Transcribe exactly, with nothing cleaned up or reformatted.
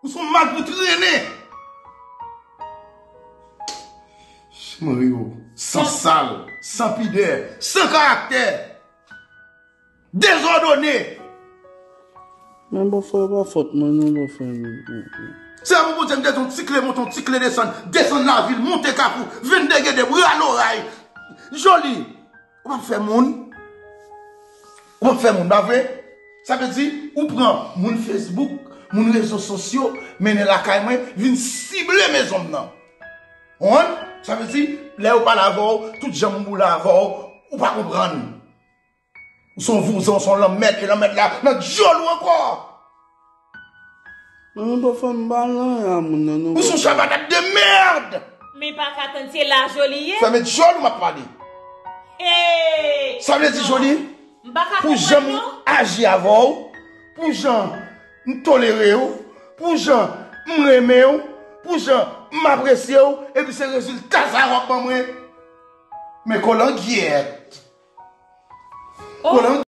Ou se yon mal pou trennen. Mari w, san sal, san pidè, san karaktè. Dezòdone. Men bòfrè, pa fòt mwen non, bòfrè. Se apre Bondye m te di yon ti kle monte, yon ti kle desann, desann lavil, monte Kafou, vennde gede, bra loray. Joli. Ou p ap fè moun. Ou p ap fè moun, pa vre? Sa vle di, ou pran moun Facebook, moun rezo sosyo, mennen lakay mwen, vin sible mezon m nan. Ou konprann? Sa vle di, lè yo pale avè w, tout jan moun boule avè w, ou pa konprann. Ou se yon vouzan, ou se yon lanmèd, e lanmèd la nan dyòl ou ankò. Mwen pa fè m pa lan a moun nan non. Ou se yon chabadat de merde. Men pa ka tann, se la Joli ye. Fèmen dyòl ou m ap pale. Hey! Sa vle di Joli, M pa ka pou jan konprann m non. Aji avè w, pou jan m tolere w, pou jan m renmen w, pou jan m apresye w, epi se rezilta sa w ap ban mwen. Men kolangyèt. Oh, Kolan